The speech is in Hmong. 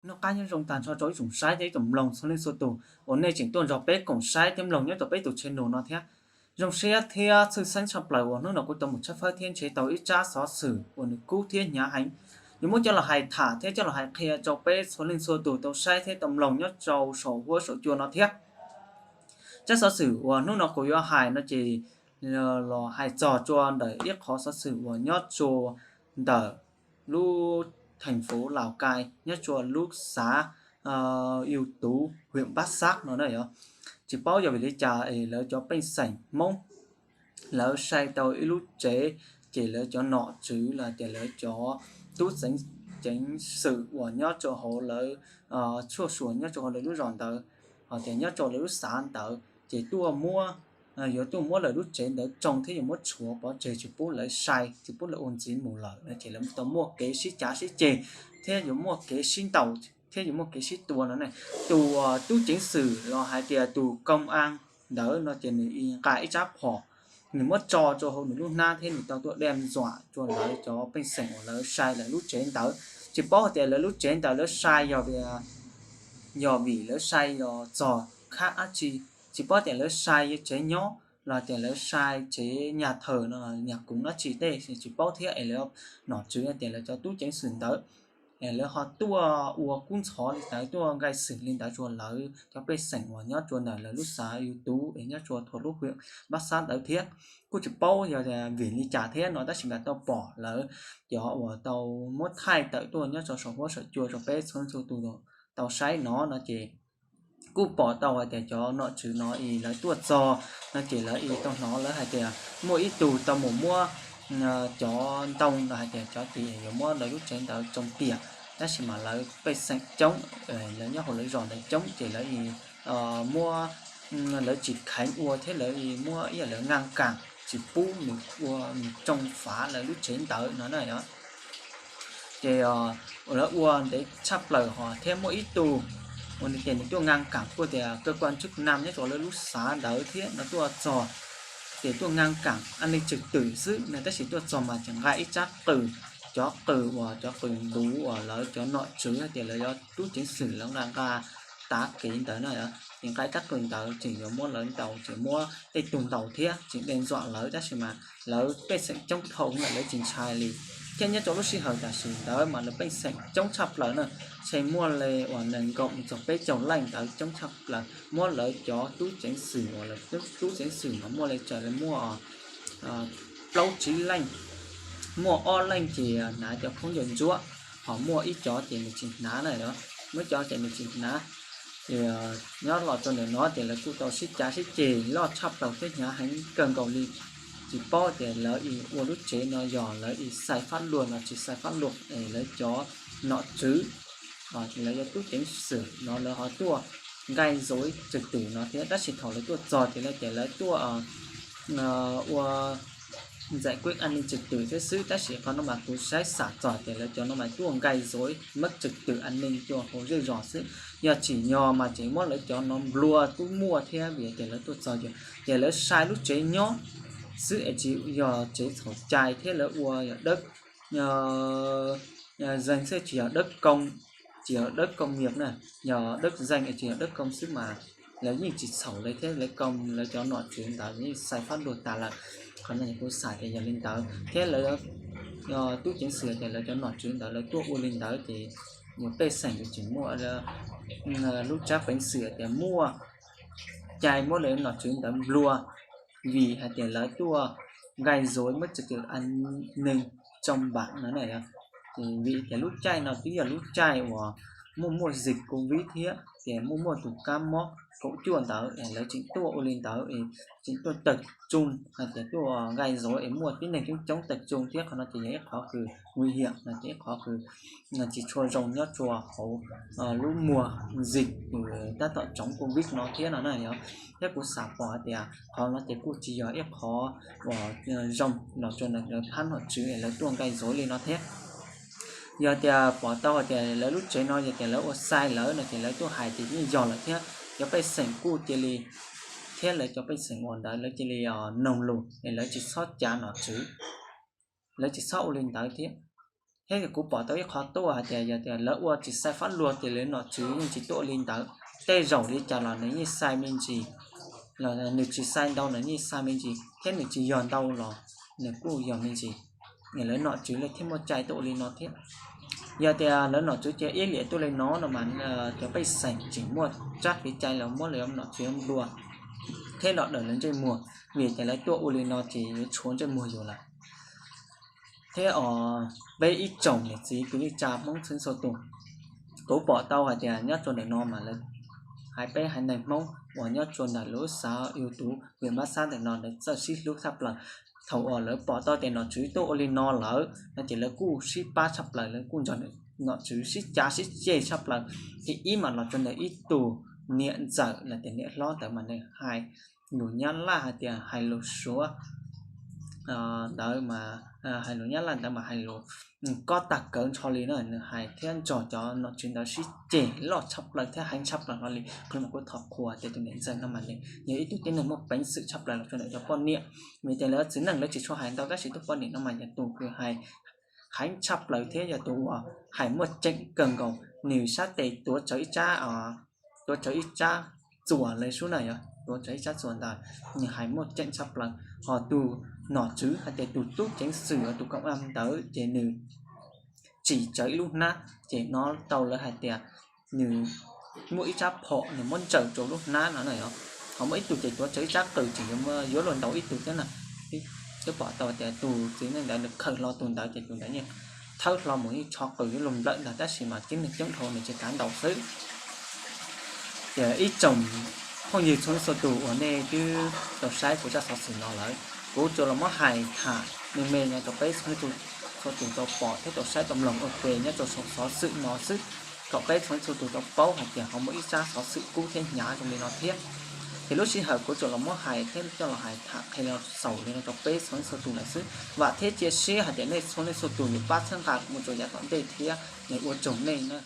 Noj qab nyob zoo tag nrho rau ib tsoom saib thiab ib tsoom mloog txhua leej txhua tus uas nej tseem tuaj nrog peb koom saib thiab mloog nyob rau peb tus channel no thiab. Zoo siab thiab tshwj xeeb tshaj plaws uas hnub no kuv tau mus tshawb fawb thiab ntsib tau ib tsab xov xwm uas nws kub thiab hnyav heev, yuav muab coj los hais tham thiab coj los hais qhia rau peb txhua leej txhua tus tau saib thiab tau mloog nyob rau saum huab saum cua no thiab. Tsab xov xwm uas hnub no kuv yuav hais no ces los hais txog rua ntawm ib qhov xov xwm uas nyob rua ntawm lub theem fuv Laus Kai, nyob rua lub xav Yus Tuv, hwm Npab Xab no na yog. Tsis paub yog vim li cas es lawv cov pej xeem Hmoob lawv sai tau ib lub tsev, ces lawv cov nom tswv los tias lawv cov tub ceev xwm uas nyob rau hauv lawv tshuaj xuas nyob rau hauv lawv lub zos ntawd, hos tias nyob rau lawv lub xav ntawd ces tuaj muab, yuav tuaj muab lawv lub tsev ntawd tsoo thiab yuav muab tshuav pov tseg tsis pub lawv sai tsis pub lawv ua ntxiv mus lawm no ces lawv tau muaj kev sib cav sib ceg thiab yuav muaj kev sib ntaus thiab yuav muaj kev sib tua no ne. Tus tub ceev xwm los hais tias tus koo a ntawd no ces nws nqa ib tsab phom, nws muab tso rau hauv nws lub hnab thiab nws tau tuaj dej ntxuam rua lawv cov pej xeem uas lawv sai lawv lub tsev ntawd. Tsis paub hais tias lawv lub tsev ntawd lawv sai yog vim lawv sai los txog khab dab tsi, tsis paub tias lawv sai tsev nyob los tias lawv sai tsev nyas thawm no nyas kuv dab tsi tej tsis paub thiab es lawv nom tswv tias lawv cov tub ceev xwm ntawd lawv ho tuaj ua kub ntxhov li ntawd tuaj nqaij xwm li ntawd rua lawv cov pej xeem uas nyob rua ntawm lawv lub xav Yus Tuv es nyob rua thaum lub hwm Npab Xab ntawd thiab. Kuj tsis paub yog vim li cas thiab no tab sis mas tau pom lawv cov uas tau muab thaij tawm tuaj nyob rau saum huab saum cua rau peb txhua txhua tus tau saib no no ces kuj pom tau hais tias cov nom tswv no es lawv tuaj txog no ces lawv tau hnov lawv hais tias muaj ib tug tau mus muab cov ntoo no hais tias cov tis yuav muab lawv lub tsev ntawd tsoo tiam, tab sis mas lawv pej xeem coob, lawv nyob hauv lawv zos ntawd coob ces lawv muab, lawv tsis kheev ua thiab lawv muab ib yam lawv nqaj kam tsis pub nws ua nws tsoo fav lawv lub tsev ntawd no na yog. Ces lawv ua ntev tshaj plaws hos thiab muaj ib tug uas nws tias nws tuaj nqaj kam kuj tias kawg kuaj ntswj nam nyob rau lawv lub xav ntawd thiab no tuaj txog ces tuaj nqaj kam a neej tswm twm xwb no tab sis tuaj txog mas tseem nqa ib tsab qws, cov qws uas cov qws ntuv uas lawv cov nom tswv hais tias lawv cov tub ceev xwm lawv nqa nqa tav kev ntawd na, ces nqa ib tsab qws ntawd tseem yuav muab lawv ntaus tseem muab tej tug ntaus thiab tseem dej ntxuam lawv tab sis mas lawv pej xeem coob dhau lawm lawv tsis ntshai li. Thiab nyob rau lub sij hawm tam sim ntawd mas lawv pej xeem coob tshaj plaws na, ntshe muaj li uas nees nkaum mus txog peb caug leej ntawd coob tshaj plaws muab lawv cov tub ceev xwm uas lawv tub ceev xwm mas muaj li tsawg li muaj plaub tsib leej, muaj ob leej ces hnav cov khaub ncaws ntsuab, hos muaj ib cov ces nws tsis hnav na, muaj ib cov ces nws tsis hnav. Nyob los rau ntawm no ces lawv kuj tau sib cav sib ceg loj tshaj plaws thiab hnyav heev kawg nkaus li. Tsis paub tias lawv ua lub tsev no yog lawv xais fab luag los tsis xais fab luag es lawv cov nom tswv, lawv cov tub ceev xwm no lawv ho tuaj nqaij zov tswm twm no thiab tab sis thaum lawv tuaj txog ces lawv tias lawv tuaj ua ntxais kuj a neej tswm twm thiab xwb tab sis qhov no mas kuv saib xam txog tias lawv cov no mas tuaj nqaij zov mab tswm twm a neej tuaj hauv zej zos xwb. Yog tsim nyog mas tseem muab lawv cov no nplua tub muaj thiab vim tias lawv tuaj txog ces lawv sai lub tsev nyob xwb es tsis yog tsev txhaum cai thiab lawv ua yog dawb zeeg xwb tsis yog dawb koo, tsis yog dawb koo mias na, yog dawb zeeg es tsis yog dawb koo xwb mas lawv yeej tsis txhaum li thiab lawv koo lawv cov nom tswv ntawd yeej xais fab luag tas lawm. Qhov no kuv xam tias yog li ntawd thiab lawv tub ceev xwm tias lawv cov nom tswv ntawd lawv tuaj ua li ntawd ces yus pej xeem yuav tseem muaj lub tsab peev xwm tias muaj cai muab lawv nom tswv ntawd nplua vim hais tias lawv tuaj nqaij zov mab tswm twm a neej tsoo npam no na. Vim tias lub caij no twb yog lub caij uas muaj muaj zim covid thiab ces muaj muaj tus kab mob kaum cuaj ntawd es lawv tseem tuaj ua li ntawd es tseem tuaj tawg tsoo hais tias tuaj nqaij zov es muaj tib neeg coob coob tawg tsoo thiab qhov no ces yog ib qhov kws nguy hiểm no ces ib qhov kws tsis tshua zoo nyob rua hauv lub muag zim tab tom tsoov covid no thiab no na yog. Thiab kuv xam pom hais tias qhov no ces kuj tsis yog ib qhov uas zoo los rau ntawm lawv phab nom tswv es lawv tuaj nqaij zov li no thiab. Yog tias pom tau hais tias lawv lub tsev no yog tias lawv ua xai lawv no ces lawv tuaj hais ces yeej yog lawm thiab cov pej xeem kuj cia li, thiab lawv cov pej xeem uas ntawd lawv cia li noog lus es lawv tsis txhob cav nom tswv, lawv tsis txhob ua li ntawd thiab. Thiab kuv pom tau ib qho tuaj hais tias yog tias lawv ua tsis xaiv fab luag ces lawv nom tswv yeej tsis tuaj ua li ntawd. Tej zaum li cas los nws yeej xaiv me ntsis, los nws tsis xaiv ntau nws yeej xaiv me ntsis, thiab nws tsis yog ntau los nws kuj yog me ntsis. Lawv nom tswv lawv thiaj muaj cai tuaj ua li no thiab. Yog tias lawv nom tswv cia iab liam tuaj li no no mas cov pej xeem tseem muaj tsab kev cai los muab lawv nom tswv nplua thiab los daws lawv ntsej muag, vim tias lawv tuaj ua li no ces yuav tshuav ntsej muag yus lawm. Thiab os, peb ib tsoom niam txiv kwv tij neej tsa Hmoob txhua txhua tus, kuv pom tau hais tias nyob rau ntawm no mas lawv haiv peb haiv neeg Hmoob uas nyob rau ntawm lub xav yus tus vim mab xab ntawm no lawv txawj sib hlub tshaj plaws. Thaum uas lawv pom tau tias nom tswv tuaj ua li no lawm no ces lawv kuj sib pab tshaj plaws, lawv kuj nrog nom tswv sib cav sib ceg tshaj plaws. Ces ib mam los rau ntawm ib tug niam ntxawm los tias niam hlob ntawd mas nws hais lus Nyab Laj hais tias hais lus Suav ntawd mas, hais lus Nyab Laj ntawd mas hais lus kob tag kawg nrho li na. Nws hais thiab nrog cov nom tswv ntawd sib ceg loj tshaj plaws thiab heev tshaj plaws hlo li. Qhov no kuv thov qhuas tias tus niam ntxawm no mas nws yog ib tug tib neeg muaj peev xwm tshaj plaws los rau ntawm cov poj niam. Vim tias lawv txiv neej lawv tsis tshua hais ntau tab sis tus poj niam no mas yog tus kws hais heev tshaj plaws thiab yog tus uas hais muaj ceem kawg nkaus. Nws sab tes tuav tsawv ib tsab, tuav tsawv ib tsab txuas li sub na, yog tuav tsawv ib tsab txuas ntawd, nws hais muaj ceem tshaj plaws. Ho tus nom tswv hais tias tus tub ceev xwm uas tus koom am ntawd ces nws tsim tsawv ib lub hnab, ces hnov tau lawv hais tias nws muaj ib tsab phom nws muab ntsaws rau lub hnab no na yog. Ho muaj ib tug ces tuav tsawv ib tsab qws tseem yuav luag ntaus ib tug thiab na. Twb pom tau tias tus txiv neej ntawd nws khawm hlo tus ntawd ces tus ntawd yeej thawb hlo mus yeej tsho qws yuav luag nplawm ntag, tab sis mas tib neeg coob dhau nws tsis kav ntaus xwb. Ces ib tsoom phooj ywg txhua leej txhua tus uas nej twb tau saib kuv zaj xov xwm no lawm, kuv tsuas los muab hais tham me me no rau peb txhua leej txhua tus tau pom thiab tau saib tau mloog ua ke nyob rau saum xov xwm no xwb, kom peb txhua leej txhua tus tau paub hais tias ho muaj ib tsab xov xwm kub thiab hnyav zoo li no thiab. Ces lub sij hawm kuv tsuas los muab hais thiab coj los hais tham qhia los xaus li no rau peb txhua leej txhua tus lawm xwb. Vam thiab cia siab hais tias nej txhua leej txhua tus yuav pab txhawb nqa kuv mus rau yav tom ntej thiab. Ua tsaug nej na.